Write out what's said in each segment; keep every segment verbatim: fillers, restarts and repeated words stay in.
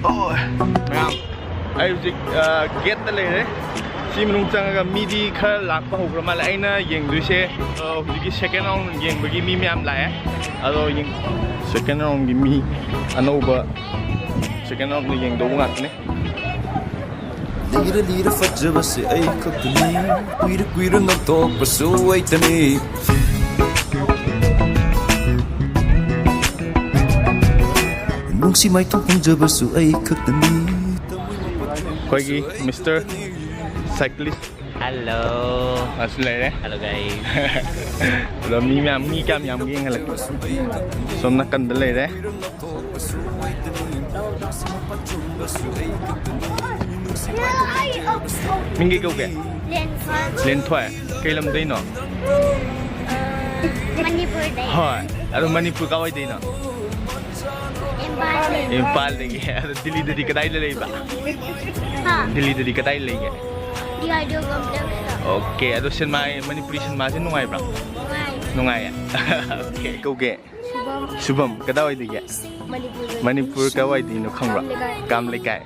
ꯑꯣ, ꯃꯌꯥꯝ, ꯑꯩ ꯍꯧꯖꯤꯛ ꯒꯦꯠꯇ ꯂꯩꯔꯦ꯫ ꯁꯤ ꯃꯅꯨꯡ ꯆꯪꯉꯒ ꯃꯤꯗꯤ ꯈꯔ ꯂꯥꯛꯄ ꯍꯧꯈ꯭ꯔ ꯃꯥꯜꯂꯦ꯫ ꯑꯩꯅ ꯌꯦꯡꯗꯣꯏꯁꯦ, ꯑ, ꯍꯧꯖꯤꯛꯀꯤ ꯁꯦꯀꯦꯟ ꯔꯥꯎꯟ ꯌꯦꯡꯕꯒꯤ ꯃꯤ ꯃꯌꯥꯝ ꯂꯥꯛꯑꯦ꯫ ꯑꯗꯣ ꯁꯦꯀꯦꯟ ꯔꯥꯎꯟꯒꯤ ꯃꯤ ꯑꯅꯧꯕ, ꯁꯦꯀꯦꯟ ꯔꯥꯎꯟꯗ ꯌꯦꯡꯗꯧꯕ ꯉꯥꯛꯇꯅꯦ꯫ ꯂꯤꯔ ꯂꯤꯔ ꯐꯖꯕꯁꯦ ꯑꯩ ꯈꯛꯇꯅꯤ, ꯀꯨꯏꯔ ꯀꯨꯏꯔ ꯉꯧꯊꯣꯛꯄꯁꯨ ꯑꯩꯇꯅꯤ꯫ ꯅꯨꯡꯁꯤ ꯃꯥꯏꯊꯣꯡ ꯐꯪꯖꯕꯁꯨ ꯑꯩ ꯈꯛꯇꯅꯤ꯫ ꯑꯩꯈꯣꯏꯒꯤ ꯃꯤꯁꯇꯔ ꯁꯥꯏꯀ꯭ꯂꯤꯁ ꯍꯜꯂꯣ꯫ ꯑꯁꯤ ꯂꯩꯔꯦ꯫ ꯍꯜꯂꯣ ꯒꯥꯏꯁ꯫ ꯑꯗꯣ ꯃꯤ ꯃꯌꯥꯝ, ꯃꯤ ꯀꯌꯥꯝ ꯌꯥꯝꯒꯦ ꯌꯦꯡꯍꯜꯂꯛꯀꯦ꯫ ꯁꯣꯝ ꯅꯥꯀꯟꯗ ꯂꯩꯔꯦ꯫ ꯃꯤꯡ ꯀꯩ ꯀꯧꯒꯦ? ꯂꯦꯟꯊꯣꯏ꯫ ꯂꯦꯟꯊꯣꯏ꯫ ꯀꯩ ꯂꯝꯗꯩꯅꯣ? ꯃꯅꯤꯄꯨꯔꯗꯩ꯫ ꯍꯣꯏ꯫ ꯑꯗꯣ ꯃꯅꯤꯄꯨꯔ ꯀꯥꯏꯋꯥꯏꯗꯩꯅꯣ? ꯏꯝꯐꯥꯜꯗꯩ꯫ ꯏꯝꯐꯥꯜꯗꯒꯤ꯫ ꯑꯗꯣ ꯗꯤꯜꯂꯤꯗꯗꯤ ꯀꯗꯥꯏꯗ ꯂꯩꯕ? ꯍꯥ? ꯗꯤꯜꯂꯤꯗꯗꯤ ꯀꯗꯥꯏ ꯂꯩꯒꯦ? ꯗꯤ ꯑꯥꯔ ꯗꯤ ꯑꯣ ꯀꯝꯄ꯭ꯂꯦꯛꯁꯇ꯫ ꯑꯣꯀꯦ꯫ ꯑꯗꯣ ꯁꯤꯅꯦꯃꯥ, ꯃꯅꯤꯄꯨꯔꯤ ꯁꯤꯅꯦꯃꯥꯁꯦ ꯅꯨꯡꯉꯥꯏꯕ꯭ꯔꯥ? ꯅꯨꯡꯉꯥꯏ꯫ ꯅꯨꯡꯉꯥꯏꯌꯦ꯫ ꯑꯣꯀꯦ꯫ ꯀꯧꯒꯦ? ꯁꯨꯚꯝ꯫ ꯁꯨꯚꯝ꯫ ꯀꯗꯥꯏꯋꯥꯏꯗꯒꯤ? ꯃꯅꯤꯄꯨꯔꯗ꯫ ꯃꯅꯤꯄꯨꯔ ꯀꯥꯏꯋꯥꯏꯗꯩꯅꯣ ꯈꯪꯕ꯭ꯔꯥ? ꯀꯥꯝ ꯂꯩꯀꯥꯏ꯫ ꯀꯥꯝ ꯂꯩꯀꯥꯏ꯫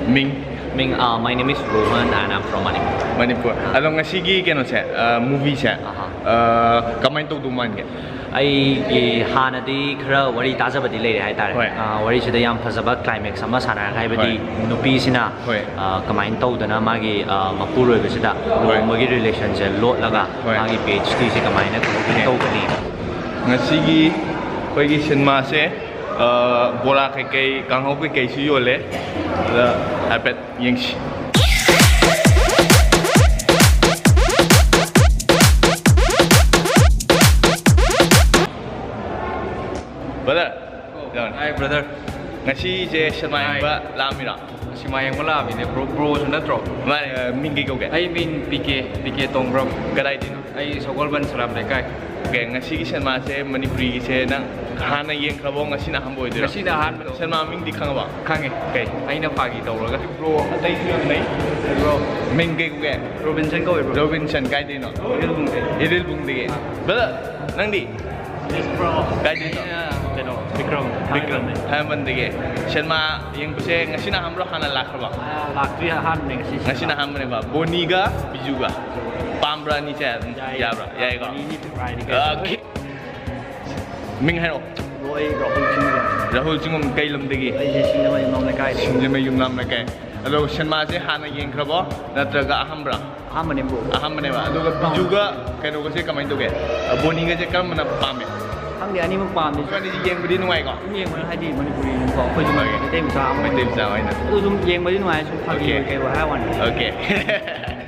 ꯃꯤꯡ? ꯃꯤꯡ, ꯑ, my name is Rohan and I'm from Manipur. Manipur. ꯑꯥ꯫ ꯑꯗꯣ ꯉꯁꯤꯒꯤ ꯀꯩꯅꯣꯁꯦ, ꯑ, ꯃꯨꯚꯤꯁꯦ, ꯑꯍꯥ꯫ ꯑ, ꯀꯃꯥꯏꯅ ꯇꯧꯗꯧ ꯃꯥꯟꯒꯦ? ꯑꯩꯒꯤ ꯍꯥꯟꯅꯗꯤ ꯈꯔ ꯋꯥꯔꯤ ꯇꯥꯖꯕꯗꯤ ꯂꯩꯔꯦ ꯍꯥꯏꯇꯥꯔꯦ꯫ ꯍꯣꯏ꯫ ꯑ, ꯋꯥꯔꯤꯁꯤꯗ ꯌꯥꯝ ꯐꯖꯕ ꯀ꯭ꯂꯥꯏꯃꯦꯛꯁ ꯑꯃ ꯁꯥꯟꯅꯔꯒ, ꯍꯥꯏꯕꯗꯤ ꯍꯣꯏ꯫ ꯅꯨꯄꯤꯁꯤꯅ, ꯍꯣꯏ꯫ ꯑ, ꯀꯃꯥꯏꯅ ꯇꯧꯗꯅ ꯃꯥꯒꯤ, ꯑ, ꯃꯄꯨꯔꯣꯏꯕꯁꯤꯗ ꯍꯣꯏ꯫ ꯂꯨꯍꯣꯡꯕꯒꯤ ꯔꯤꯂꯦꯁꯟꯁꯦ ꯂꯣꯠꯂꯒ ꯍꯣꯏ꯫ ꯃꯥꯒꯤ ꯄꯤ ꯑꯩꯆ ꯗꯤꯁꯦ ꯀꯃꯥꯏꯅ ꯀ꯭ꯂꯣꯖꯤꯡ ꯑꯣꯀꯦ꯫ ꯇꯧꯒꯅꯤ? ꯉꯁꯤꯒꯤ ꯑꯩꯈꯣꯏꯒꯤ ꯁꯤꯅꯦꯃꯥꯁꯦ, ꯑ, ꯕꯣꯔꯥ ꯀꯩꯀꯩ, ꯀꯥꯡꯍꯧ ꯀꯩꯀꯩꯁꯨ ꯌꯣꯜꯂꯦ꯫ ꯑꯗ ꯍꯥꯏꯐꯦꯠ ꯌꯦꯡꯁꯤ꯫ Brother, ꯌꯥꯎꯅꯤ꯫ Hi, brother. ꯉꯁꯤꯁꯦ ꯁꯤꯅꯦꯃꯥ ꯌꯦꯡꯕ ꯂꯥꯛꯑꯝꯃꯤꯔꯣ? ꯁꯤꯅꯦꯃꯥ ꯌꯦꯡꯕ ꯂꯥꯛꯑꯝꯃꯤꯅꯦ, ꯕ꯭ꯔꯣ꯫ ꯕ꯭ꯔꯣꯁꯨ ꯅꯠꯇ꯭ꯔꯣ? ꯃꯥꯅꯦ꯫ ꯑ, ꯃꯤꯡ ꯀꯩ ꯀꯧꯒꯦ? ꯑꯩ ꯃꯤꯡ ꯄꯤ ꯀꯦ, ꯄꯤ ꯀꯦ ꯇꯣꯡꯕ꯭ꯔꯝ꯫ ꯀꯗꯥꯏꯗꯩꯅꯣ? ꯑꯩ ꯁꯒꯣꯜꯕꯟ ꯁꯔꯥꯝ ꯂꯩꯀꯥꯏ꯫ ꯑꯣꯀꯦ, ꯉꯁꯤꯒꯤ ꯁꯤꯅꯦꯃꯥꯁꯦ, ꯃꯅꯤꯄꯨꯔꯤꯒꯤꯁꯦ, ꯅꯪ ꯍꯥꯟꯅ ꯌꯦꯡꯈ꯭ꯔꯕꯣ? ꯉꯁꯤꯅ ꯑꯍꯥꯟꯕ ꯑꯣꯏꯗꯣꯏꯔꯣ? ꯉꯁꯤꯅ ꯑꯍꯥꯟꯕ꯫ ꯁꯤꯅꯦꯃꯥ ꯃꯃꯤꯡꯗꯤ ꯈꯪꯉꯕ? ꯈꯪꯉꯦ꯫ ꯀꯩ? ꯑꯩꯅ ꯐꯥꯒꯤ ꯇꯧꯔꯒ꯫ ꯕ꯭ꯔꯣ ꯑꯇꯩꯁꯨ ꯌꯥꯝ ꯂꯩ꯫ ꯕ꯭ꯔꯣ꯫ ꯃꯤꯡ ꯀꯩ ꯀꯧꯒꯦ? ꯔꯣꯕꯤꯟꯁꯟ ꯀꯧꯋꯦ, ꯕ꯭ꯔꯣ꯫ ꯔꯣꯕꯤꯟꯁꯟ ꯀꯥꯏꯗꯩꯅꯣ? ꯏꯔꯤꯜꯕꯨꯡꯗꯩ꯫ ꯏꯔꯤꯜꯕꯨꯡꯗꯒꯤ꯫ ꯕ꯭ꯔꯗꯔ, ꯅꯪꯗꯤ? ꯕ꯭ꯔꯣ꯫ ꯀꯥꯏꯗꯩꯅꯣ? ꯑꯩꯅ ꯀꯩꯅꯣ, ꯕꯤꯀ꯭ꯔꯝ꯫ ꯕꯤꯀ꯭ꯔꯝ꯫ ꯊꯥꯡꯃꯩꯕꯟꯗꯩ꯫ ꯊꯥꯡꯃꯩꯕꯟꯗꯒꯤ꯫ ꯁꯤꯅꯦꯃꯥ ꯌꯦꯡꯕꯁꯦ ꯉꯁꯤꯅ ꯑꯍꯥꯟꯕ꯭ꯔꯣ, ꯍꯥꯟꯅ ꯂꯥꯛꯈ꯭ꯔꯕ? ꯑꯥ, ꯂꯥꯛꯇ꯭ꯔꯤ, ꯑꯍꯥꯟꯕꯅꯦ ꯉꯁꯤ꯫ ꯉꯁꯤꯅ ꯑꯍꯥꯟꯕꯅꯦꯕ꯫ ꯕꯣꯅꯤꯒ ꯕꯤꯖꯨꯒ꯫ ꯄꯥꯝꯕ꯭ꯔꯥ ꯑꯅꯤꯁꯦ? ꯑꯗꯨꯝ ꯌꯥꯏ꯫ ꯌꯥꯕ꯭ꯔꯥ? ꯌꯥꯏꯀꯣ? ꯕꯣꯅꯤꯗꯤ ꯐꯦꯚꯣꯔꯥꯏꯠꯅꯤ ꯀꯩꯅꯣ꯫ ꯑꯣꯀꯦ꯫ ꯃꯤꯡ ꯍꯥꯏꯔꯛꯑꯣ꯫ ꯕ꯭ꯔꯣ, ꯑꯩ ꯔꯥꯍꯨꯜ ꯆꯤꯡꯒꯨꯝ꯫ ꯔꯥꯍꯨꯜ ꯆꯤꯡꯒꯨꯝ ꯀꯩ ꯂꯝꯗꯒꯤ? ꯑꯩꯁꯦ ꯁꯤꯡꯖꯃꯩ ꯌꯨꯝꯅꯥꯝ ꯂꯩꯀꯥꯏꯗꯒꯤ꯫ ꯁꯤꯡꯖꯃꯩ ꯌꯨꯝꯅꯥꯝ ꯂꯩꯀꯥꯏ꯫ ꯑꯗꯣ ꯁꯤꯅꯦꯃꯥꯁꯦ ꯍꯥꯟꯅ ꯌꯦꯡꯈ꯭ꯔꯕꯣ? ꯅꯠꯇ꯭ꯔꯒ ꯑꯍꯥꯟꯕ꯭ꯔꯥ? ꯑꯍꯥꯟꯕꯅꯦ, ꯕ꯭ꯔꯣ꯫ ꯑꯍꯥꯟꯕꯅꯦꯕ꯫ ꯑꯗꯨꯒ ꯕꯤꯖꯨꯒ ꯀꯩꯅꯣꯒꯁꯦ ꯀꯃꯥꯏꯅ ꯇꯧꯒꯦ? ꯑ, ꯕꯣꯅꯤꯒꯁꯦ ꯀꯔꯝꯕꯅ ꯄꯥꯝꯃꯦ? ꯈꯪꯗꯦ, ꯑꯅꯤꯃꯛ ꯄꯥꯝꯃꯦ꯫ ꯑꯅꯤꯁꯦ ꯌꯦꯡꯕꯗꯤ ꯅꯨꯡꯉꯥꯏꯀꯣ? ꯑꯗꯨꯝ ꯌꯦꯡꯕꯅ ꯍꯥꯏꯗꯤ ꯃꯅꯤꯄꯨꯔꯤꯅꯤꯀꯣ, ꯑꯩꯈꯣꯏꯁꯨ ꯍꯣꯏ꯫ ꯃꯩꯇꯩ ꯃꯆꯥ ꯑꯃ ꯃꯩꯇꯩ ꯃꯆꯥ ꯑꯣꯏꯅ꯫ ꯑꯗꯨ ꯑꯗꯨꯝ ꯌꯦꯡꯕꯗꯤ ꯅꯨꯡꯉꯥꯏ, ꯁꯨꯝ ꯐꯥꯒꯤ ꯑꯣꯀꯦ꯫ ꯑꯣꯏ ꯀꯩ ꯑꯣꯏ ꯍꯥꯏ ꯋꯥꯅꯤ꯫ ꯑꯣꯀꯦ꯫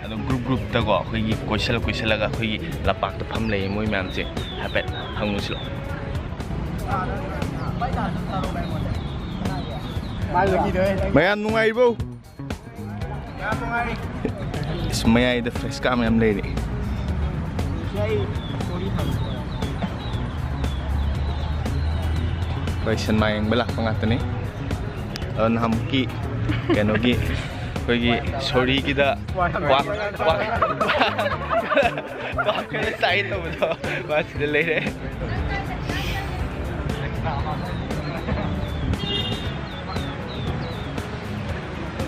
ꯑꯗꯨꯝ ꯒ꯭ꯔꯨꯞ ꯒ꯭ꯔꯨꯞꯇꯀꯣ, ꯑꯩꯈꯣꯏꯒꯤ ꯀꯣꯏꯁꯜꯂ ꯀꯣꯏꯁꯜꯂꯒ ꯑꯩꯈꯣꯏꯒꯤ ꯂꯝꯄꯥꯛꯇ ꯐꯝ ꯂꯩꯌꯦ ꯃꯣꯏ ꯃꯌꯥꯝꯁꯦ꯫ ꯍꯥꯏꯐꯦꯠ ꯍꯪꯉꯨꯁꯤꯔꯣ? ꯃꯌꯥꯝ ꯅꯨꯡꯉꯥꯏꯔꯤꯕꯣ? ꯏꯁ, ꯃꯌꯥꯏꯗ ꯐ꯭ꯔꯦꯁꯀꯥ ꯃꯌꯥꯝ ꯂꯩꯔꯦ꯫ ꯑꯩꯈꯣꯏ ꯁꯤꯅꯦꯃꯥ ꯌꯦꯡꯕ ꯂꯥꯛꯄ ꯉꯥꯛꯇꯅꯤ꯫ ꯑꯗꯣ ꯅꯍꯥꯟꯃꯨꯛꯀꯤ ꯀꯩꯅꯣꯒꯤ, ꯑꯩꯈꯣꯏꯒꯤ ꯁꯣꯔꯤꯒꯤꯗ ꯀ꯭ꯋꯥꯛ, ꯀ꯭ꯋꯥꯛ, ꯀ꯭ꯋꯥꯛ ꯈꯔ ꯆꯥꯏ ꯇꯧꯕꯗꯣ, ꯃꯥ ꯁꯤꯗ ꯂꯩꯔꯦ꯫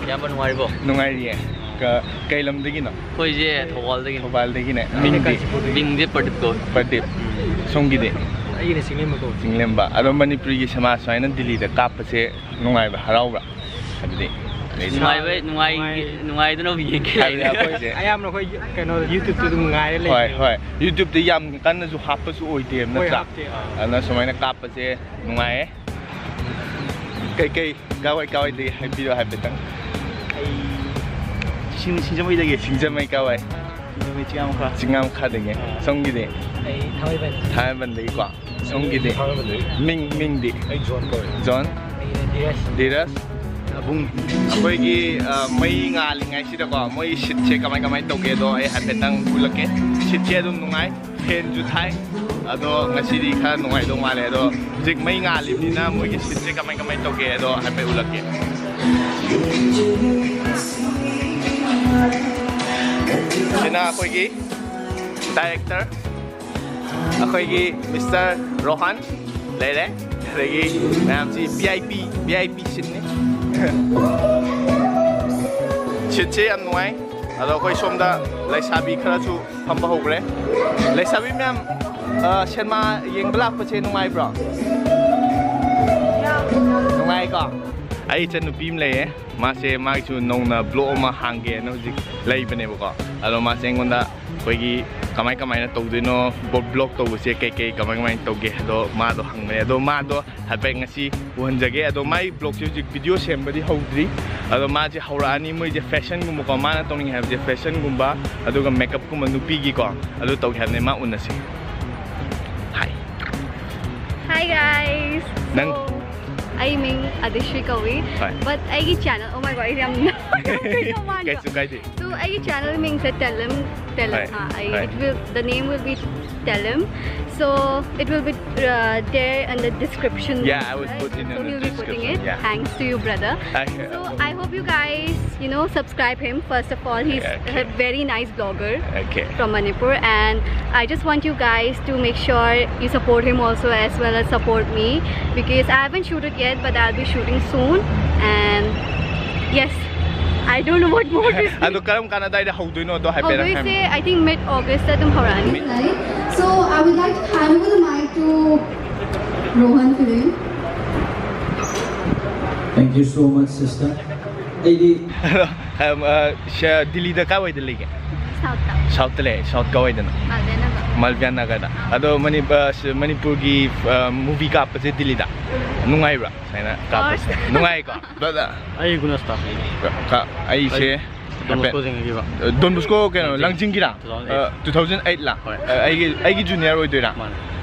ꯏꯌꯥꯝꯕ ꯅꯨꯡꯉꯥꯏꯔꯤꯕꯣ? ꯅꯨꯡꯉꯥꯏꯔꯤꯌꯦ꯫ ꯀ-, ꯀꯩ ꯂꯝꯗꯒꯤꯅꯣ? ꯑꯩꯈꯣꯏꯁꯦ ꯊꯧꯕꯥꯜꯗꯒꯤꯅꯤ꯫ ꯊꯧꯕꯥꯜꯗꯒꯤꯅꯦ꯫ ꯃꯤꯡꯗꯤ? ꯃꯤꯡꯁꯦ ꯄ꯭ꯔꯗꯤꯞ ꯀꯧꯏ꯫ ꯄ꯭ꯔꯗꯤꯞ꯫ ꯁꯣꯝꯒꯤꯗꯤ? ꯑꯩꯅ ꯆꯤꯡꯂꯦꯝꯕ ꯀꯧꯏ꯫ ꯆꯤꯡꯂꯦꯝꯕ꯫ ꯑꯗꯣ ꯃꯅꯤꯄꯨꯔꯤꯒꯤ ꯁꯤꯅꯦꯃꯥ ꯁꯨꯃꯥꯏꯅ ꯗꯤꯜꯂꯤꯗ ꯀꯥꯞꯄꯁꯦ ꯅꯨꯡꯉꯥꯏꯕ꯭ꯔꯥ, ꯍꯔꯥꯎꯕ꯭ꯔꯥ? ꯍꯥꯏꯕꯗꯤ, ꯑꯗꯩꯗꯤ ꯅꯨꯡꯉꯥꯏꯕ, ꯅꯨꯡꯉꯥꯏ-, ꯅꯨꯡꯉꯥꯏ꯫ ꯅꯨꯡꯉꯥꯏꯗꯅꯕꯨ ꯌꯦꯡꯒꯦ ꯍꯥꯏꯕꯗꯤ ꯂꯩꯕꯅꯦ꯫ ꯑꯩꯈꯣꯏꯁꯦ ꯑꯌꯥꯝꯕꯅ ꯑꯩꯈꯣꯏ ꯀꯩꯅꯣ, YouTube-ꯇ ꯑꯗꯨꯝ ꯉꯥꯏꯔ ꯍꯣꯏ, ꯂꯩꯕꯅꯦ꯫ ꯍꯣꯏ꯫ YouTube-ꯇ ꯌꯥꯝ ꯀꯟꯅꯁꯨ ꯍꯥꯞꯄꯁꯨ ꯑꯣꯏꯗꯦ, ꯍꯣꯏ, ꯅꯠꯇ꯭ꯔꯥ? ꯍꯥꯞꯇꯦ, ꯑꯥ꯫ ꯑꯗꯨꯅ ꯁꯨꯃꯥꯏꯅ ꯀꯥꯞꯄꯁꯦ ꯅꯨꯡꯉꯥꯏꯌꯦ꯫ ꯀꯩꯀꯩ, ꯀꯥꯋꯥꯏ ꯀꯥꯋꯥꯏꯗꯒꯤ ꯍꯥꯏꯕꯤꯔꯣ ꯍꯥꯏꯐꯦꯠꯇꯪ꯫ ꯑꯩ ꯁꯤꯡ-, ꯁꯤꯡꯖꯃꯩꯗꯒꯤ꯫ ꯁꯤꯡꯖꯃꯩ ꯀꯥꯋꯥꯏ? ꯁꯤꯡꯖꯃꯩ ꯆꯤꯡꯉꯥ ꯃꯈꯥ꯫ ꯆꯤꯡꯉꯥ ꯃꯈꯥꯗꯒꯤ꯫ ꯑꯥ꯫ ꯁꯣꯝꯒꯤꯗꯤ? ꯑꯩ ꯊꯥꯡꯃꯩꯕꯟ꯫ ꯊꯥꯡꯃꯩꯕꯟꯗꯒꯤꯀꯣ꯫ ꯁꯣꯝꯒꯤꯗꯤ? ꯊꯥꯡꯃꯩꯕꯟꯗꯒꯤ꯫ ꯃꯤꯡ, ꯃꯤꯡꯗꯤ? ꯑꯩ ꯖꯣꯟ ꯀꯧꯋꯦ꯫ ꯖꯣꯟ? ꯑꯩꯅ ꯗꯤ ꯙꯤꯔꯖ, ꯑꯕꯨꯡ, ꯑꯩꯈꯣꯏꯒꯤ ꯑ, ꯃꯩ ꯉꯥꯜꯂꯤꯉꯩꯁꯤꯗꯀꯣ, ꯃꯣꯏ ꯁꯤꯠꯁꯦ ꯀꯃꯥꯏ ꯀꯃꯥꯏ ꯇꯧꯒꯦꯗꯣ ꯑꯩ ꯍꯥꯏꯐꯦꯠꯇꯪ ꯎꯠꯂꯛꯀꯦ꯫ ꯁꯤꯠꯁꯦ ꯑꯗꯨꯝ ꯅꯨꯡꯉꯥꯏ, ꯐꯦꯟꯁꯨ ꯊꯥꯏ꯫ ꯑꯗꯣ ꯉꯁꯤꯗꯤ ꯈꯔ ꯅꯨꯡꯉꯥꯏꯗꯧ ꯃꯥꯜꯂꯦ꯫ ꯑꯗꯣ ꯍꯧꯖꯤꯛ ꯃꯩ ꯉꯥꯜꯂꯤꯕꯅꯤꯅ ꯃꯣꯏꯒꯤ ꯁꯤꯠꯁꯦ ꯀꯃꯥꯏ ꯀꯃꯥꯏ ꯇꯧꯒꯦ ꯑꯗꯣ ꯍꯥꯏꯐꯦꯠ ꯎꯠꯂꯛꯀꯦ꯫ ꯁꯤꯅ ꯑꯩꯈꯣꯏꯒꯤ ꯗꯥꯏꯔꯦꯛꯇꯔ, ꯑꯩꯈꯣꯏꯒꯤ ꯃꯤꯁꯇꯔ ꯔꯣꯍꯟ ꯂꯩꯔꯦ꯫ ꯑꯗꯒꯤ ꯃꯌꯥꯝꯁꯤ V I P, V I P ꯁꯤꯠꯅꯤ꯫ ꯁꯤꯠꯁꯦ ꯌꯥꯝ ꯅꯨꯡꯉꯥꯏ꯫ ꯑꯗꯣ ꯑꯩꯈꯣꯏ ꯁꯣꯝꯗ ꯂꯩꯁꯥꯕꯤ ꯈꯔꯁꯨ ꯐꯝꯕ ꯍꯧꯈ꯭ꯔꯦ꯫ ꯂꯩꯁꯥꯕꯤ ꯃꯌꯥꯝ, ꯑ, ꯁꯤꯅꯦꯃꯥ ꯌꯦꯡꯕ ꯂꯥꯛꯄꯁꯦ ꯅꯨꯡꯉꯥꯏꯕ꯭ꯔꯣ? ꯅꯨꯡꯉꯥꯏꯀꯣ? ꯑꯩ ꯏꯆꯟꯅꯨꯄꯤ ꯑꯃ ꯂꯩꯌꯦ꯫ ꯃꯥꯁꯦ, ꯃꯥꯒꯤꯁꯨ ꯅꯧꯅ ꯕ꯭ꯂꯣꯛ ꯑꯃ ꯍꯥꯡꯒꯦꯅ ꯍꯧꯖꯤꯛ ꯂꯩꯕꯅꯦꯕꯀꯣ꯫ ꯑꯗꯣ ꯃꯥꯁꯦ ꯑꯩꯉꯣꯟꯗ ꯑꯩꯈꯣꯏꯒꯤ ꯀꯃꯥꯏ ꯀꯃꯥꯏꯅ ꯇꯧꯗꯣꯏꯅꯣ, ꯕ꯭ꯂꯣꯛ ꯇꯧꯕꯁꯦ ꯀꯩ ꯀꯩ ꯀꯃꯥꯏ ꯀꯃꯥꯏꯅ ꯇꯧꯒꯦ ꯑꯗꯣ ꯃꯥꯗꯣ ꯍꯪꯕꯅꯦ꯫ ꯑꯗꯣ ꯃꯥꯗꯣ ꯍꯥꯏꯐꯦꯠ ꯉꯁꯤ ꯎꯍꯟꯖꯒꯦ꯫ ꯑꯗꯣ ꯃꯥꯏ ꯕ꯭ꯂꯣꯛꯁꯦ ꯍꯧꯖꯤꯛ ꯚꯤꯗꯤꯑꯣ ꯁꯦꯝꯕꯗꯤ ꯍꯧꯗ꯭ꯔꯤ꯫ ꯑꯗꯣ ꯃꯥꯁꯦ ꯍꯧꯔꯛꯑꯅꯤ꯫ ꯃꯣꯏꯁꯦ ꯐꯦꯁꯟꯒꯨꯝꯕꯀꯣ, ꯃꯥꯅ ꯇꯧꯅꯤꯡꯉꯦ ꯍꯥꯏꯕꯁꯦ ꯐꯦꯁꯟꯒꯨꯝꯕ, ꯑꯗꯨꯒ ꯃꯦꯀꯞꯀꯨꯝꯕ ꯅꯨꯄꯤꯒꯤꯀꯣ, ꯑꯗꯨ ꯇꯧꯒꯦ ꯍꯥꯏꯕꯅꯦ꯫ ꯃꯥ ꯎꯅꯁꯤ꯫ ꯍꯥꯏ꯫ Hi guys. ꯅꯪ? So, ꯑꯩ ꯃꯤꯡ ꯑꯗꯤꯁ꯭ꯔꯤ ꯀꯧꯏ꯫ ꯍꯣꯏ꯫ But ꯑꯩꯒꯤ channel, oh my God, ꯑꯩꯁꯦ ꯌꯥꯝ ꯀꯩꯅꯣ ꯃꯥꯟꯕ꯫ ꯀꯩꯁꯨ ꯀꯥꯏꯗꯦ꯫ So, ꯑꯩꯒꯤ channel ꯃꯤꯡꯁꯦ ꯇꯦꯂꯝ, ꯇꯦꯂꯝ, ꯍꯣꯏ, ꯍꯥ, ꯑꯩ, ꯍꯣꯏ꯫ It will, the name will be Telim. So it will be, uh, there in the description. Yeah, I will, right? Put in. So in the description. He'll be putting it. Yeah. Thanks to you, brother. Okay. So I hope you guys, you know, subscribe him. First of all, he's, okay, a very nice blogger, okay, from Manipur, and I just want you guys to make sure you support him also, as well as support me, because I haven't shooted yet, but I'll be shooting soon. And yes, I don't know what more to say. ꯑꯗꯣ ꯀꯔꯝ ꯀꯥꯟ ꯑꯗꯥꯏꯗ ꯍꯧꯗꯣꯏꯅꯣꯗꯣ ꯍꯥꯏꯐꯦꯠ ꯍꯥꯏꯔꯝꯃꯣ꯫ ꯍꯧꯗꯣꯏꯁꯦ, I think, mid August ꯑꯗꯨꯝ ꯍꯧꯔꯛꯑꯅꯤ꯫ Mid. So I would like to hand over the mic to Rohan Filin. Thank you so much, sister. ꯑꯩꯗꯤ ꯑꯗꯣ, ꯑꯝ, ꯑ, ꯁ-, ꯗꯤꯜꯂꯤꯗ ꯀꯥꯏꯋꯥꯏꯗ ꯂꯩꯒꯦ? South ꯇ꯫ South ꯇ ꯂꯩ꯫ South ꯀꯥꯏꯋꯥꯏꯗꯅꯣ? Malviya Nagar꯫ Malviya Nagar ꯗ꯫ ꯑꯥ꯫ ꯑꯗꯣ ꯃꯅꯤ-, ꯑ, ꯁ-, ꯃꯅꯤꯄꯨꯔꯒꯤ, ꯑ, movie ꯀꯥꯞꯄꯁꯦ ꯗꯤꯜꯂꯤꯗ ꯅꯨꯡꯉꯥꯏꯕ꯭ꯔꯥ? ꯁꯨꯃꯥꯏꯅ ꯀꯥꯞꯄꯁꯦ꯫ ꯍꯣꯏ꯫ ꯅꯨꯡꯉꯥꯏꯀꯣ? Brother꯫ ꯑꯩ ꯒꯨꯅꯥꯁꯇꯥ꯫ ꯀ-, ꯑꯩꯁꯦ ꯑꯩ Don ꯍꯥꯏꯐꯦꯠ Bosco ꯁꯤꯡꯒꯤꯕ꯫ ꯑ, Don Bosco ꯀꯩꯅꯣ, ꯂꯥꯡꯖꯤꯡ꯫ ꯂꯥꯡꯖꯤꯡꯒꯤꯔꯥ? Two thousand eight꯫ ꯑ, two thousand eight ꯂꯥ? ꯍꯣꯏ꯫ ꯑ, ꯑꯩꯒꯤ, ꯑꯩꯒꯤ junior ꯑꯣꯏꯗꯣꯏꯔꯥ? ꯃꯥꯅꯦ꯫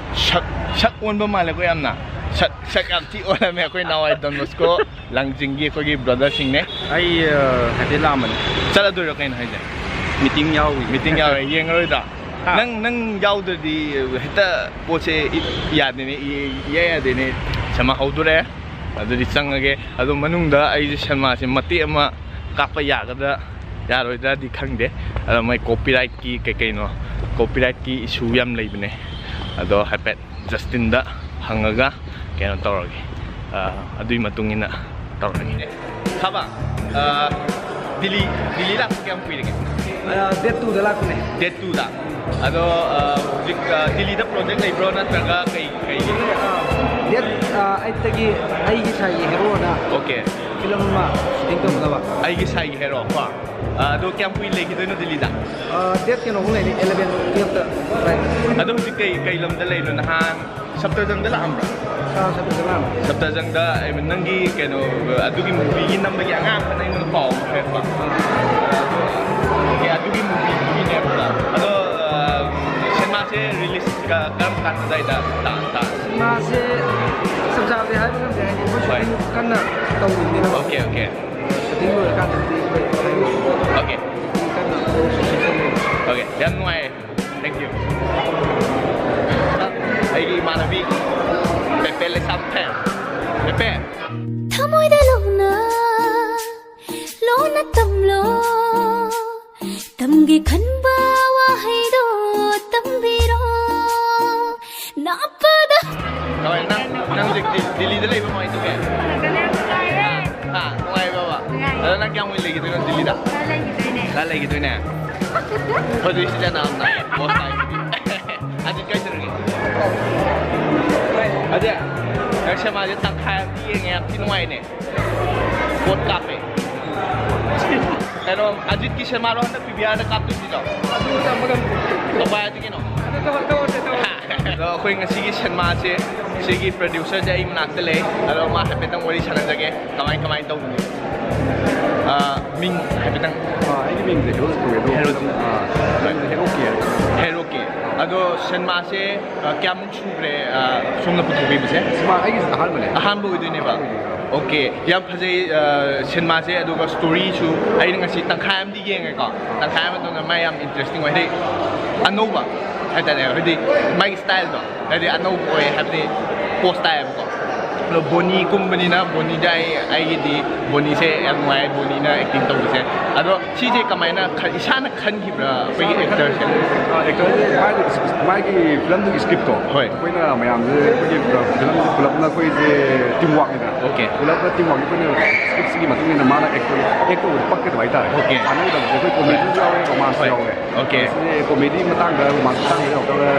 ꯁꯛ, ꯁꯛ ꯑꯣꯟꯕ ꯃꯥꯜꯂꯦꯀꯣ ꯌꯥꯝꯅ꯫ ꯁꯛ ꯁꯛ ꯌꯥꯝ ꯊꯤ ꯑꯣꯜꯂꯝꯃꯦ ꯑꯩꯈꯣꯏ ꯅꯍꯥꯟꯋꯥꯏ ꯗꯣꯟ ꯕꯣꯁꯀꯣ ꯂꯥꯡꯖꯤꯡꯒꯤ ꯑꯩꯈꯣꯏꯒꯤ ꯕ꯭ꯔꯗꯔꯁꯤꯡꯅꯦ꯫ ꯑꯩ ꯑ, ꯍꯥꯏꯐꯦꯠ ꯂꯥꯛꯑꯝꯕꯅꯤ꯫ ꯆꯠꯂꯗꯣꯏꯔꯣ ꯀꯩꯅꯣ ꯍꯥꯏꯁꯦ? ꯃꯤꯇꯤꯡ ꯌꯥꯎꯔꯤ꯫ ꯃꯤꯇꯤꯡ ꯌꯥꯎꯔꯦ, ꯌꯦꯡꯉꯔꯣꯏꯗ꯭ꯔꯥ? ꯍꯥ? ꯅꯪ ꯅꯪ ꯌꯥꯎꯗ꯭ꯔꯗꯤ ꯍꯦꯛꯇ ꯄꯣꯠꯁꯦ ꯏ- ꯌꯥꯗꯦꯅꯦ, ꯏ- ꯏꯌꯥ ꯌꯥꯗꯦꯅꯦ꯫ ꯁꯤꯅꯦꯃꯥ ꯍꯧꯗꯣꯔꯦ꯫ ꯑꯗꯨꯗꯤ ꯆꯪꯉꯒꯦ꯫ ꯑꯗꯣ ꯃꯅꯨꯡꯗ ꯑꯩꯁꯦ ꯁꯤꯅꯦꯃꯥꯁꯦ ꯃꯇꯦꯛ ꯑꯃ ꯀꯥꯞꯄ ꯌꯥꯒꯗ꯭ꯔꯥ ꯌꯥꯔꯣꯏꯗ꯭ꯔꯥꯗꯤ ꯈꯪꯗꯦ꯫ ꯑꯗꯣ ꯃꯣꯏ ꯀꯣꯄꯤꯔꯥꯏꯠꯀꯤ ꯀꯩ ꯀꯩꯅꯣ, ꯀꯣꯄꯤꯔꯥꯏꯠꯀꯤ ꯏꯁꯨ ꯌꯥꯝ ꯂꯩꯕꯅꯦ꯫ ꯑꯗꯣ ꯍꯥꯏꯐꯦꯠ ꯖꯁꯇꯤꯟꯗ ꯍꯪꯉꯒ ꯀꯩꯅꯣ ꯇꯧꯔꯒꯦ꯫ ꯑ, ꯑꯗꯨꯒꯤ ꯃꯇꯨꯡ ꯏꯟꯅ ꯇꯧꯔꯒꯦ꯫ ꯈꯥꯕ, ꯑ, ꯗꯤꯜꯂꯤ ꯗꯤꯜꯂꯤ ꯂꯥꯛꯄ ꯀꯌꯥꯝ ꯀꯨꯏꯔꯒꯦ? ꯗꯦꯠ ꯇꯨꯗ ꯂꯥꯛꯄꯅꯦ꯫ ꯗꯦꯠ ꯇꯨꯗ꯫ ꯑꯗꯣ, ꯑ, ꯍꯧꯖꯤꯛ, ꯑ, ꯗꯤꯜꯂꯤꯗ ꯄ꯭ꯔꯣꯖꯦꯛ ꯂꯩꯕ꯭ꯔꯣ, ꯅꯠꯇ꯭ꯔꯒ ꯀꯩ ꯀꯩ? ꯗꯦꯠ ꯑꯩꯠꯇꯒꯤ ꯑꯩꯒꯤ ꯁꯥꯏꯒꯤ ꯍꯦꯔꯣꯅ ꯑꯣꯀꯦ꯫ ꯐꯤꯂꯝ ꯑꯃ ꯁꯨꯇꯤꯡ ꯇꯧꯒꯗꯕ꯫ ꯑꯩꯒꯤ ꯁꯥꯏꯒꯤ ꯍꯦꯔꯣ ꯀꯣ꯫ ꯑ, ꯑꯗꯣ ꯀꯌꯥꯝ ꯀꯨꯏꯅ ꯂꯩꯈꯤꯗꯣꯏꯅꯣ ꯗꯤꯜꯂꯤꯗ? ꯗꯦꯠ ꯀꯩꯅꯣꯐꯥꯎ ꯂꯩꯅꯤ, ꯑꯦꯂꯚꯦꯟ ꯇꯨꯌꯦꯜꯞꯇ꯫ ꯑꯗꯣ ꯍꯧꯖꯤꯛ ꯀꯩ ꯀꯩ ꯂꯝꯗ ꯂꯩꯅꯣ? ꯅꯍꯥꯟ ꯁꯞꯇꯔꯖꯪꯗ ꯂꯥꯛꯑꯝꯕ꯭ꯔꯣ? ꯑꯥ, ꯁꯞꯇꯔꯖꯪ ꯂꯥꯛꯑꯝꯃꯦ꯫ ꯁꯞꯇꯔꯖꯪꯗ ꯑꯩ ꯅꯪꯒꯤ ꯀꯩꯅꯣ, ꯑꯗꯨꯒꯤ movieꯒꯤ ꯅꯝꯕꯒꯤ ꯑꯉꯥꯡ ꯑꯃꯅ ꯑꯩꯉꯣꯟꯗ ꯄꯥꯎ ꯑꯃ ꯍꯥꯏꯔꯛꯄ꯫ ꯑꯗꯣ, ꯑꯣꯀꯦ, ꯑꯗꯨꯒꯤ movieꯗꯨꯒꯤꯅꯦꯕꯀꯣ꯫ ꯑꯗꯣ, ꯑ, ꯁꯤꯅꯦꯃꯥꯁꯦ release ꯀ- ꯀꯔꯝ ꯀꯥꯟ ꯑꯗꯥꯏꯗ ꯇꯥ- ꯇꯥ- ꯃꯥꯁꯦ ꯆꯞ ꯆꯥꯕꯗꯤ ꯍꯥꯏꯕ ꯉꯝꯗꯦ, ꯍꯥꯏꯗꯤ ꯑꯩꯈꯣꯏ ꯍꯣꯏ꯫ ꯁꯨꯇꯤꯡ ꯀꯟꯅ ꯇꯧꯔꯤꯕꯅꯤꯅꯀꯣ꯫ Okay, okay. ꯁꯨꯇꯤꯡ ꯂꯣꯏꯔꯀꯥꯟꯗꯗꯤ ꯑꯩꯈꯣꯏ ꯍꯥꯏꯗꯤ ꯑꯣꯀꯦ꯫ ꯁꯨꯇꯤꯡ ꯀꯟꯅ ꯁꯨꯇꯤꯡ ꯇꯧꯔꯤ꯫ ꯑꯣꯀꯦ, ꯌꯥꯝ ꯅꯨꯡꯉꯥꯏꯌꯦ꯫ Thank you꯫ ꯑꯩꯒꯤ ꯏꯃꯥꯟꯅꯕꯤ ꯄꯦꯄꯦ ꯂꯩꯁꯥꯝꯊꯦꯝ꯫ ꯄꯦꯄꯦ꯫ ꯊꯃꯣꯏꯗ ꯂꯨꯞꯅ ꯂꯣꯟꯅ ꯇꯝꯂꯣ, ꯇꯝꯒꯦ ꯈꯟꯕ ꯋꯥꯍꯩꯗꯣ ꯇꯝꯕꯤꯔꯣ꯫ ꯅꯥꯄꯗ ꯀꯃꯥꯏ, ꯅꯪ ꯅꯪ ꯍꯧꯖꯤꯛ ꯗꯤ- ꯗꯤꯜꯂꯤꯗ ꯂꯩꯕ ꯀꯃꯥꯏꯅ ꯇꯧꯒꯦ? ꯍꯥ, ꯅꯨꯡꯉꯥꯏꯕ꯭ꯔꯕ? ꯑꯗꯣ ꯅꯪ ꯀꯌꯥꯝ ꯀꯨꯏꯅ ꯂꯩꯈꯤꯗꯣꯏꯅꯣ ꯗꯤꯜꯂꯤꯗ? ꯂꯥ ꯂꯩꯈꯤꯗꯣꯏꯅꯦ꯫ ꯍꯧꯖꯤꯛ ꯁꯤꯗ ꯅꯪ ꯅꯪ ꯕꯣꯁ ꯇꯥꯏ꯫ ꯑꯗꯨ ꯀꯥꯏ ꯆꯠꯂꯨꯒꯦ? ꯑꯗꯨ ꯅꯪ ꯁꯤꯅꯦꯃꯥꯁꯦ ꯇꯪꯈꯥꯏ ꯑꯃ ꯌꯦꯡꯉꯦ, ꯌꯥꯝ ꯊꯤ ꯅꯨꯡꯉꯥꯏꯅꯦ꯫ ꯄꯣꯠ ꯀꯥꯞꯄꯦ꯫ ꯀꯩꯅꯣ, ꯑꯖꯤꯠꯀꯤ ꯁꯤꯅꯦꯃꯥꯔꯣ ꯍꯟꯗꯛ ꯄꯤ ꯚꯤ ꯑꯥꯔꯗ ꯀꯥꯞꯇꯣꯏꯁꯤꯗꯣ? ꯇꯧꯕꯥꯏꯗꯤ ꯀꯩꯅꯣ? ꯑꯗꯣ ꯑꯩꯈꯣꯏ ꯉꯁꯤꯒꯤ ꯁꯤꯅꯦꯃꯥꯁꯦ, ꯁꯤꯒꯤ ꯄ꯭ꯔꯗ꯭ꯌꯨꯁꯔꯁꯦ ꯑꯩ ꯃꯅꯥꯛꯇ ꯂꯩ꯫ ꯑꯗꯣ ꯃꯥ ꯍꯥꯏꯐꯦꯠꯇꯪ ꯋꯥꯔꯤ ꯁꯥꯟꯅꯖꯒꯦ꯫ ꯀꯃꯥꯏ ꯀꯃꯥꯏꯅ ꯇꯧꯕꯅꯣ? ꯑꯥ, ꯃꯤꯡ ꯍꯥꯏꯐꯦꯠꯇꯪ꯫ ꯑꯥ, ꯑꯩꯒꯤ ꯃꯤꯡꯁꯦ ꯍꯦꯔꯣꯖꯤꯠ ꯀꯧꯋꯦ, ꯑꯗꯣ ꯍꯦꯔꯣꯖꯤꯠ꯫ ꯑꯥ, ꯅꯪꯁꯦ ꯍꯦꯔꯣ ꯀꯦ ꯍꯥꯏꯕ꯫ ꯍꯦꯔꯣ ꯀꯦ꯫ ꯑꯗꯣ ꯁꯤꯅꯦꯃꯥꯁꯦ, ꯑ, ꯀꯌꯥꯃꯨꯛ ꯁꯨꯈ꯭ꯔꯦ, ꯑ, ꯁꯣꯝꯅ ꯄꯨꯊꯣꯛꯄꯤꯕꯁꯦ? ꯁꯤꯃꯥ ꯑꯩꯒꯤꯁꯦ ꯑꯍꯥꯟꯕꯅꯦ꯫ ꯑꯍꯥꯟꯕ ꯑꯣꯏꯗꯣꯏꯅꯦꯕ? ꯑꯣꯀꯦ, ꯌꯥꯝ ꯐꯖꯩ, ꯑ, ꯁꯤꯅꯦꯃꯥꯁꯦ꯫ ꯑꯗꯨꯒ ꯁ꯭ꯇꯣꯔꯤꯁꯨ ꯑꯩꯅ ꯉꯁꯤ ꯇꯪꯈꯥꯏ ꯑꯃꯗꯤ ꯌꯦꯡꯉꯦꯀꯣ, ꯇꯪꯈꯥꯏ ꯑꯃ ꯃꯇꯝꯗ ꯃꯥ ꯌꯥꯝ ꯏꯟꯇꯔꯦꯁꯇꯤꯡ ꯑꯣꯏ, ꯍꯥꯏꯗꯤ ꯑꯅꯧꯕ ꯍꯥꯏꯇꯥꯔꯦ, ꯍꯥꯏꯗꯤ ꯃꯥꯒꯤ ꯁ꯭ꯇꯥꯏꯜꯗꯣ, ꯍꯥꯏꯗꯤ ꯑꯅꯧꯕ ꯑꯣꯏ ꯍꯥꯏꯕꯗꯤ ꯄꯣꯁ ꯇꯥꯏꯌꯦꯕꯀꯣ꯫ ꯑꯗꯣ ꯕꯣꯅꯤ ꯀꯨꯝꯕꯅꯤꯅ, ꯕꯣꯅꯤꯗ ꯑꯩ, ꯑꯩꯒꯤꯗꯤ ꯕꯣꯅꯤꯁꯦ ꯌꯥꯝ ꯅꯨꯡꯉꯥꯏ, ꯕꯣꯅꯤꯅ ꯑꯦꯛꯇꯤꯡ ꯇꯧꯕꯁꯦ꯫ ꯑꯗꯣ ꯁꯤꯁꯦ ꯀꯃꯥꯏꯅ ꯈ-, ꯏꯁꯥꯅ ꯈꯟꯈꯤꯕ꯭ꯔꯥ ꯑꯩꯈꯣꯏꯒꯤ ꯑꯦꯛꯇꯔꯁꯦ? ꯑꯦꯛꯇꯔꯁꯦ ꯃꯥꯒꯤ, ꯃꯥꯒꯤ ꯐꯤꯂꯝꯗꯨꯒꯤ ꯁ꯭ꯀ꯭ꯔꯤꯞꯇꯣ, ꯍꯣꯏ꯫ ꯑꯩꯈꯣꯏꯅ ꯃꯌꯥꯝꯁꯦ ꯑꯩꯈꯣꯏꯒꯤ ꯐꯤꯂꯝꯁꯦ ꯄꯨꯂꯞꯅ ꯑꯩꯈꯣꯏꯁꯦ ꯇꯤꯝ ꯋꯥꯛꯅꯤꯗꯅ꯫ ꯑꯣꯀꯦ꯫ ꯄꯨꯂꯞꯅ ꯇꯤꯝ ꯋꯥꯛꯅꯤ꯫ ꯑꯩꯈꯣꯏꯅ ꯁ꯭ꯀ꯭ꯔꯤꯞꯁꯤꯒꯤ ꯃꯇꯨꯡ ꯏꯟꯅ ꯃꯥꯅ ꯑꯦꯛꯇꯔ, ꯑꯦꯛ ꯇꯧꯕꯗ ꯄꯛꯀꯗꯕ ꯍꯥꯏꯇꯥꯔꯦ꯫ ꯑꯣꯀꯦ꯫ ꯆꯥꯟꯅꯒꯗꯕꯁꯦ ꯑꯩꯈꯣꯏ ꯀꯣꯃꯦꯗꯤꯁꯨ ꯌꯥꯎꯋꯦ, ꯔꯣꯃꯥꯟꯁꯁꯨ ꯍꯣꯏ꯫ ꯌꯥꯎꯋꯦ꯫ ꯑꯣꯀꯦ꯫ ꯁꯤ ꯀꯣꯃꯦꯗꯤ ꯃꯇꯥꯡꯗ, ꯔꯣꯃꯥꯟꯁ ꯃꯇꯥꯡꯗ ꯌꯥꯎꯔꯛꯄꯗ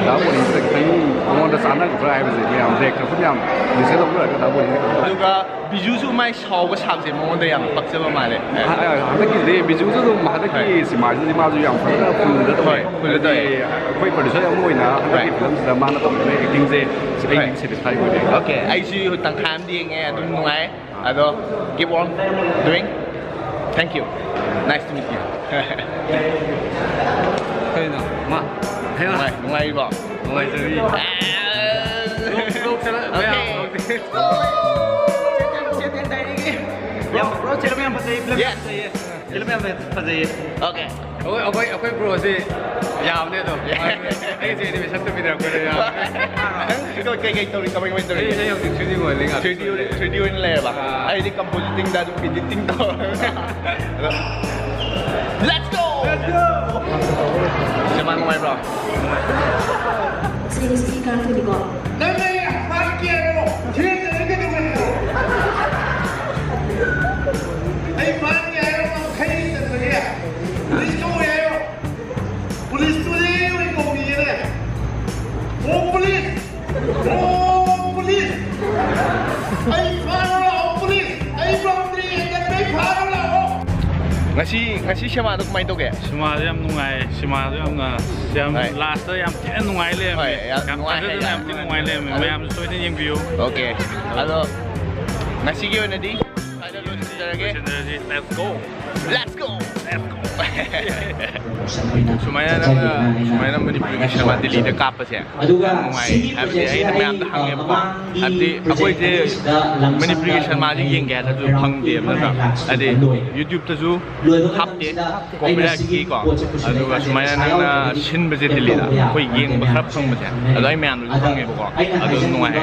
ꯗꯥ ꯕꯣꯅꯤꯁꯤꯗ ꯈꯤꯇꯪ ꯃꯉꯣꯟꯗ ꯆꯥꯟꯅꯒꯗ꯭ꯔꯥ ꯍꯥꯏꯕꯁꯦ ꯃꯌꯥꯝ ꯗꯥꯏꯔꯦꯛꯇꯔ ꯑꯩꯈꯣꯏ ꯃꯌꯥꯝ ꯗꯤꯁꯀꯁ ꯇꯧꯅꯔꯒ ꯗꯥ ꯕꯣꯅꯤꯁꯦ ꯀꯩꯅꯣ ꯇꯧꯋꯦ꯫ ꯑꯗꯨꯒ ꯕꯤꯖꯨꯁꯨ ꯃꯥꯏ ꯁꯥꯎꯕ ꯁꯥꯕꯁꯦ ꯃꯉꯣꯟꯗ ꯌꯥꯝ ꯄꯛꯆꯕ ꯃꯥꯜꯂꯦ꯫ ꯍ-, ꯑ, ꯍꯟꯗꯛꯀꯤꯁꯦ ꯕꯤꯖꯨꯁꯨ ꯑꯗꯨꯝ ꯍꯟꯗꯛꯀꯤ ꯍꯣꯏ꯫ ꯁꯤꯅꯦꯃꯥꯁꯤꯗꯤ ꯃꯥꯁꯨ ꯌꯥꯝ ꯐꯖꯅ ꯐꯨꯜꯗ ꯇꯧꯋꯦ꯫ ꯍꯣꯏ, ꯐꯨꯜꯗ ꯍꯥꯏꯗꯤ ꯇꯧꯋꯦ꯫ ꯑꯩꯈꯣꯏ ꯄ꯭ꯔꯣꯗ꯭ꯌꯨꯁꯔ ꯑꯃ ꯑꯣꯏꯅ ꯍꯟꯗꯛꯀꯤ ꯍꯣꯏ꯫ ꯐꯤꯂꯝꯁꯤꯗ ꯃꯥꯅ ꯇꯧꯔꯤꯕ ꯑꯦꯛꯇꯤꯡꯁꯦ ꯑꯩ ꯍꯣꯏ꯫ ꯁꯦꯇꯤꯁꯐꯥꯏ ꯑꯣꯏꯔꯦ꯫ ꯑꯣꯀꯦ, ꯑꯩꯁꯨ ꯇꯪꯈꯥꯏ ꯑꯃꯗꯤ ꯌꯦꯡꯉꯦ, ꯑꯗꯨꯝ ꯅꯨꯡꯉꯥꯏ꯫ ꯑꯗꯣ, keep on doing. Thank you. Nice to meet you. ꯀꯩꯅꯣ? ꯃꯥ, ꯍꯩꯃꯥ꯫ ꯅꯨꯡꯉꯥꯏ-, ꯅꯨꯡꯉꯥꯏꯔꯤꯕꯣ? ꯅꯨꯡꯉꯥꯏꯖꯔꯤ꯫ ꯑꯥ꯫ ꯕ꯭ꯂꯣꯛ, ꯕ꯭ꯂꯣꯛ ꯆꯠꯂ-, ꯑꯣꯀꯦ꯫ ꯃꯌꯥꯝ ꯕ꯭ꯂꯣꯛꯁꯦ꯫ ꯌꯥꯝ, ꯕ꯭ꯔꯣ, ꯐꯤꯂꯝ ꯌꯥꯝ ꯐꯖꯩ, ꯐꯤꯂꯝ ꯌꯥꯝ ꯌꯦꯁ꯫ ꯐꯖꯩꯌꯦ꯫ ꯐꯤꯂꯝ ꯌꯥꯝ ꯐꯖꯩꯌꯦ꯫ ꯑꯣꯀꯦ꯫ ꯑꯩꯈꯣꯏ, ꯑꯩꯈꯣꯏ, ꯑꯩꯈꯣꯏ ꯕ꯭ꯔꯣꯁꯤ ꯌꯥꯕꯅꯦ ꯑꯗꯨꯝ꯫ ꯑꯩꯁꯦ ꯑꯦꯅꯤꯃꯦꯁꯟ ꯇꯝꯃꯤꯟꯅꯔꯛꯄꯗ ꯌꯥꯕꯅꯦ꯫ ꯅꯪ ꯀꯩ, ꯀꯩ, ꯀꯩ ꯇꯧꯔꯤ? ꯀꯃꯥꯏ, ꯀꯃꯥꯏ ꯇꯧꯔꯤ? ꯑꯩ, ꯑꯩ ꯍꯧꯖꯤꯛ ꯊ꯭ꯔꯤ ꯗꯤ ꯃꯣꯗꯦꯂꯤꯡ ꯉꯥꯛꯇ ꯊ꯭ꯔꯤ ꯗꯤ, ꯇꯧꯔꯤ꯫ ꯊ꯭ꯔꯤ ꯗꯤ ꯑꯣꯏꯅ ꯂꯩꯌꯦꯕ? ꯑꯥ꯫ ꯑꯩꯗꯤ ꯀꯝꯄꯣꯖꯤꯇꯤꯡꯗ ꯑꯗꯨꯝ ꯏꯗꯤꯇꯤꯡ ꯇꯧꯔꯒ꯫ ꯑꯗꯣ, let's go! Let's go! Cinema ꯅꯨꯡꯉꯥꯏꯕ꯭ꯔꯣ? ꯁꯦꯝꯁꯤ ꯀꯥꯡꯊꯨꯗꯤꯀꯣ꯫ ꯅꯪ ꯑꯩ ꯐꯥꯒꯦ ꯍꯥꯏꯔꯣ? ꯊꯦꯡꯅ ꯑꯩ ꯀꯩꯗꯧꯉꯩꯅꯣ? ꯑꯩ ꯐꯥꯒꯦ ꯍꯥꯏꯔꯣ? ꯅꯪ ꯈꯩ ꯆꯠꯄꯒꯤ? ꯄꯨꯂꯤꯁ ꯀꯧꯋꯦ ꯍꯥꯏꯔꯣ? ꯄꯨꯂꯤꯁꯇꯨꯗꯤ ꯑꯩ ꯑꯣꯏꯅ ꯀꯧꯕꯤꯒꯦꯅꯦ꯫ ꯑꯣ ꯄꯨꯂꯤꯁ! ꯑꯣ ꯄꯨꯂꯤꯁ! ꯑꯩ ꯐꯥꯔꯣ ꯂꯥꯛꯑꯣ ꯄꯨꯂꯤꯁ! ꯑꯩ ꯄꯥꯝꯗ꯭ꯔꯤ, ꯑꯩ ꯐꯥꯔꯣ ꯂꯥꯛꯑꯣ! ꯉꯁꯤ, ꯉꯁꯤ ꯁꯤꯃꯥꯗꯣ ꯀꯃꯥꯏꯅ ꯇꯧꯒꯦ? ꯁꯤꯃꯥꯗꯣ ꯌꯥꯝ ꯅꯨꯡꯉꯥꯏ, ꯁꯤꯃꯥꯗꯣ ꯌꯥꯝꯅ, ꯌꯥꯝ ꯍꯣꯏ꯫ ꯂꯥꯁꯇ ꯌꯥꯝ ꯊꯤꯅ ꯅꯨꯡꯉꯥꯏ ꯂꯩꯔꯝꯃꯦ꯫ ꯍꯣꯏ, ꯌꯥꯝ ꯌꯥꯝ ꯅꯨꯡꯉꯥꯏ ꯊꯥꯖꯗꯅ ꯍꯥꯏꯇꯥꯔꯦ꯫ ꯌꯥꯝ ꯊꯤꯅ ꯅꯨꯡꯉꯥꯏ ꯂꯩꯔꯝꯃꯦ꯫ ꯑꯗꯨ ꯃꯌꯥꯝꯁꯨ ꯁꯣꯏꯗꯅ ꯌꯦꯡꯕꯤꯌꯨ꯫ ꯑꯣꯀꯦ꯫ ꯑꯗꯣ ꯉꯁꯤꯒꯤ ꯑꯣꯏꯅꯗꯤ ꯁ꯭ꯋꯥꯏꯗ ꯂꯣꯏꯁꯤꯟꯖꯔꯒꯦ꯫ ꯂꯣꯏꯁꯤꯟꯖꯔꯁꯤ꯫ Let's go! Let's go! Let's go! ꯁꯨꯃꯥꯏꯅ ꯅꯪꯅ ꯁꯨꯃꯥꯏꯅ ꯃꯅꯤꯄꯨꯔꯒꯤ ꯁꯤꯅꯦꯃꯥ ꯗꯤꯜꯂꯤꯗ ꯀꯥꯞꯄꯁꯦ ꯌꯥꯝ ꯅꯨꯡꯉꯥꯏ꯫ ꯍꯥꯏꯕꯗꯤ ꯑꯩꯅ ꯃꯌꯥꯝꯗ ꯍꯪꯉꯦꯕꯀꯣ, ꯍꯥꯏꯕꯗꯤ ꯑꯩꯈꯣꯏꯁꯦ ꯃꯅꯤꯄꯨꯔꯒꯤ ꯁꯤꯅꯦꯃꯥꯁꯦ ꯌꯦꯡꯒꯦ ꯍꯥꯏꯅꯁꯨ ꯐꯪꯗꯦꯕ ꯅꯠꯇ꯭ꯔꯥ? ꯍꯥꯏꯗꯤ YouTube-ꯇꯁꯨ ꯍꯥꯞꯇꯦ, copyright-ꯀꯤꯀꯣ꯫ ꯑꯗꯨꯒ ꯁꯨꯃꯥꯏꯅ ꯅꯪꯅ ꯁꯤꯟꯕꯁꯦ ꯗꯤꯜꯂꯤꯗ ꯑꯩꯈꯣꯏ ꯌꯦꯡꯕ ꯈꯔ ꯐꯪꯕꯁꯦ, ꯑꯗꯣ ꯑꯩ ꯃꯌꯥꯝꯗꯁꯨ ꯐꯪꯉꯦꯕꯀꯣ, ꯑꯗꯨ ꯅꯨꯡꯉꯥꯏ꯫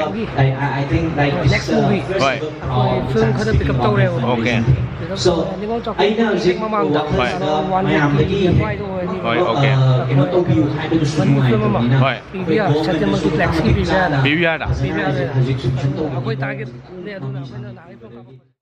Next movie. ꯍꯣꯏ꯫ ꯑꯩꯈꯣꯏ film ꯈꯔ pick up ꯇꯧꯔꯦꯕ꯫ Okay꯫ Nivol Chowkhuo ꯍꯦꯛ ꯃꯃꯥꯡꯗ ꯍꯣꯏ꯫ One Fifty ꯍꯣꯏ꯫ Feet ꯑꯗꯨꯋꯥꯏꯗ ꯑꯣꯏꯔꯗꯤ ꯍꯣꯏ, okay꯫ ꯀꯩꯅꯣ ꯇꯧꯕ ꯃꯅꯤꯄꯨꯔ film ꯑꯃ ꯍꯣꯏ꯫ PVR, Satyamurti Flex-ꯀꯤ PVR-ꯗ꯫ PVR-ꯗ꯫ PVR-ꯗ꯫ ꯍꯧꯖꯤꯛ ꯁꯨꯝ ꯁꯨꯝ ꯇꯧꯕ ꯑꯩꯈꯣꯏ target-ꯅꯦ ꯑꯗꯨꯅ ꯑꯩꯈꯣꯏꯅ ꯅꯍꯥꯟꯒꯩ film ꯀꯥꯞꯄ